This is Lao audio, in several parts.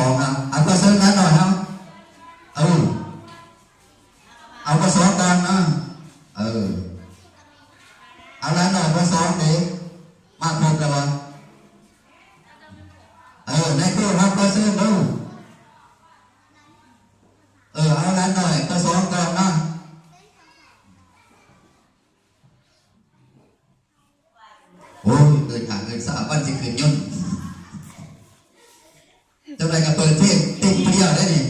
ອງເນາະ ເອົາ ຂໍເຊີນຫຼານນ້ອຍເຮົາ ເອີ ເອົາ ເບີສອງກ່ອນເນາະ ເອີ ເອົາ ຫຼານນ້ອຍເບີສອງເດ້ ມາຄົບແລ້ວຫວາ? ເອີ ນາຍຄູເຮົາຂໍເຊີນດູ ເອີ ເອົາ ຫຼານນ້ອຍເບີສອງກ່ອນເນາະ. ໂອ້ຍ ເອີ້ນຫາເງິນສາ ປານຊິຂຶ້ນຍົນ ຈັ່ງໃດກໍເປີດເພງເຕັມຜູ້ດຽວໄດ້ນີ້.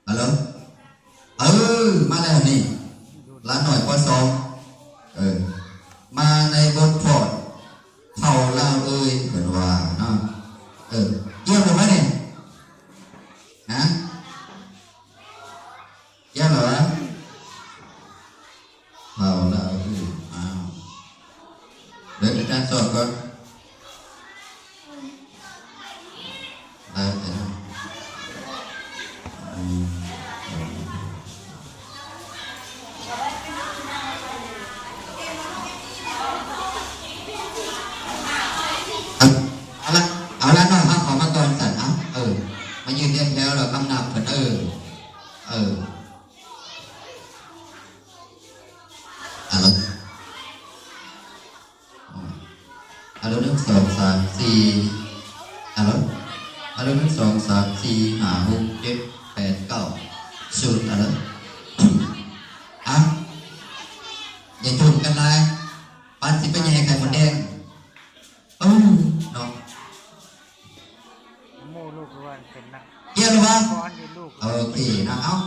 ຮັລໂຫຼ ເອີ ມາແລ້ວນີ້ ຫຼານນ້ອຍ ປ.ສອງ ເອີ ມາໃນບົດພອດ ເຖົ້າລາວເອີຍ ເພິ່ນວ່າເນາະ ເອີ ຢ້ຽມແລ້ວບໍ່ນີ້ ຮະ? ຢ້ຽມແລ້ວຫວາ? ເຖົ້າລາວເອີຍ ອ້າວ ເບິ່ງອາຈານສອບກ່ອນ ລາວເອີຍ ອືມ ເອົາ ເອົາລະ ເອົາລະ ນ້ອງເຮົາເຂົ້າມາກ່ອນຊັ້ນ ເອົາ ເອີ ມາຢືນລຽງແຖວແລ້ວຄຳນັບເພິ່ນ ເອີ ເອີ ອາລະ ອາລະ ໜຶ່ງ ສອງ ສາມ ສີ່ ອາລະ ອາລະ ໜຶ່ງ ສອງ ສາມ ສີ່ ຫ້າ ຫົກ ເຈັດ ແປດ ເກົ້າ ສູນ ອາລະ ເອົ້າ ຢ່າຈູບກັນຫຼາຍ ປານຊິໄປແຍ່ໄຂ່ມົດແດງ ເອີ ເນາະ ໝູ່ລູກເຮືອນເປັນນັກ ຮຽນແລ້ວບໍ່? ໂອເຄເນາະ ເອົາ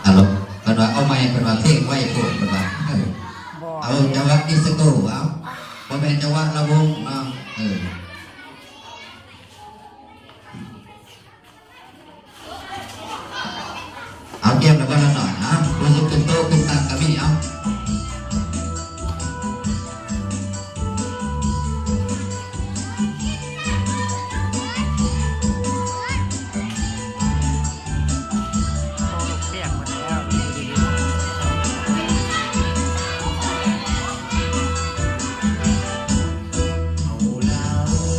ອາລົມ ເພິ່ນວ່າເອົາໃໝ່ ເພິ່ນວ່າເພງໄວໂພດ ເພິ່ນວ່າ ເອີ ບໍ່ ເອົາຈັງຫວະດິສໂກ້ ເອົາ ບໍ່ແມ່ນຈັງຫວະລຳວົງເນາະ ເອີ. ເອົາ ກຽມແລ້ວບໍ່ລະໜ້ອຍ ເອົາ ຜູ້ຊິຂຶ້ນໂຕະຂຶ້ນຕັ່ງກະມີ ເອົາ ໂອ້ ແຕກໝົດແລ້ວ. ເອົາລາວ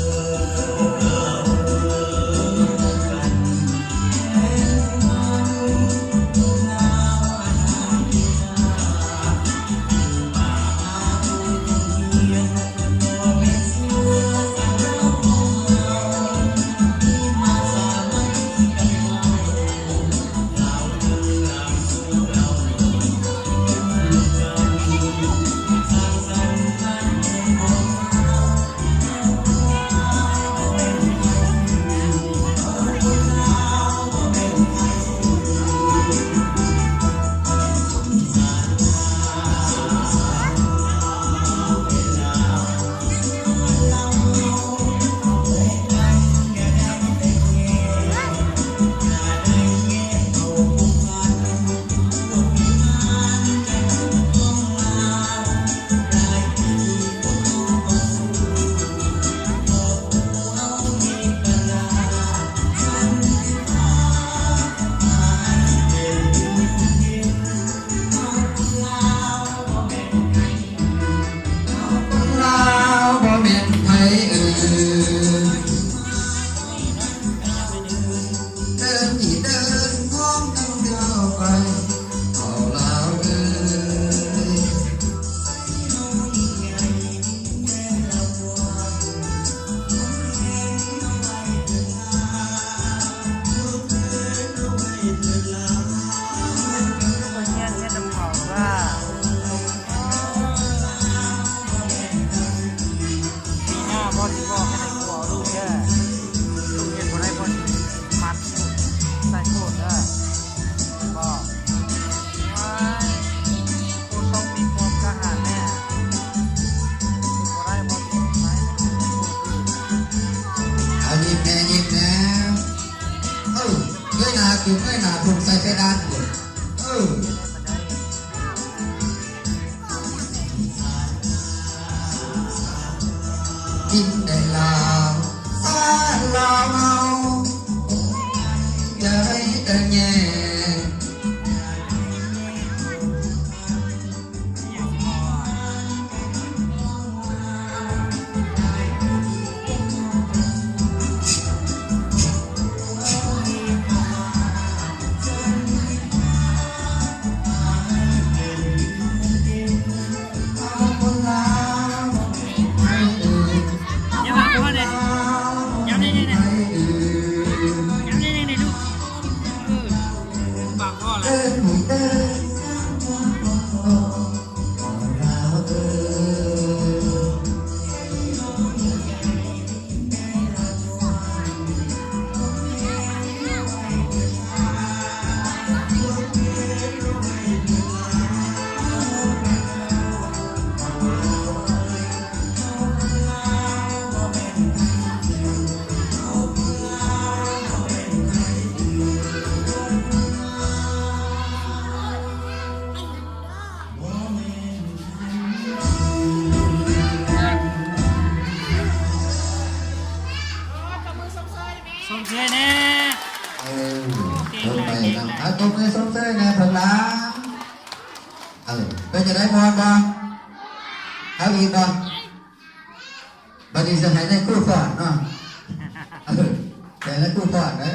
ຄືເງີຍໜ້າທຸ່ມໃສ່ເພດານພຸ້ນ. ເອີ ກິນໄດ້ລາວ ຊາລາວເມົາ ຢ່າໄດ້ກະແຍ. ຢ່າບາງພໍ່ເດ້ ຢ້ຳນີ້ໆໆ ຢ້ຳນີ້ໆລູກ ເອີ ບາງພໍ່ລະ. ຊົມເຊີຍແດ່ ເອີ ຕົບມືຊົມເຊີຍແດ່ເພິ່ນລະ. ເອີ ເປັນຈັ່ງໃດ ມ່ວນບໍ່? ເອົາອີກບໍ່? ບັດນີ້ຊິໃຫ້ນາຍຄູຟ້ອນເນາະ ເອີ ໃຫ້ນາຍຄູຟ້ອນເດີ.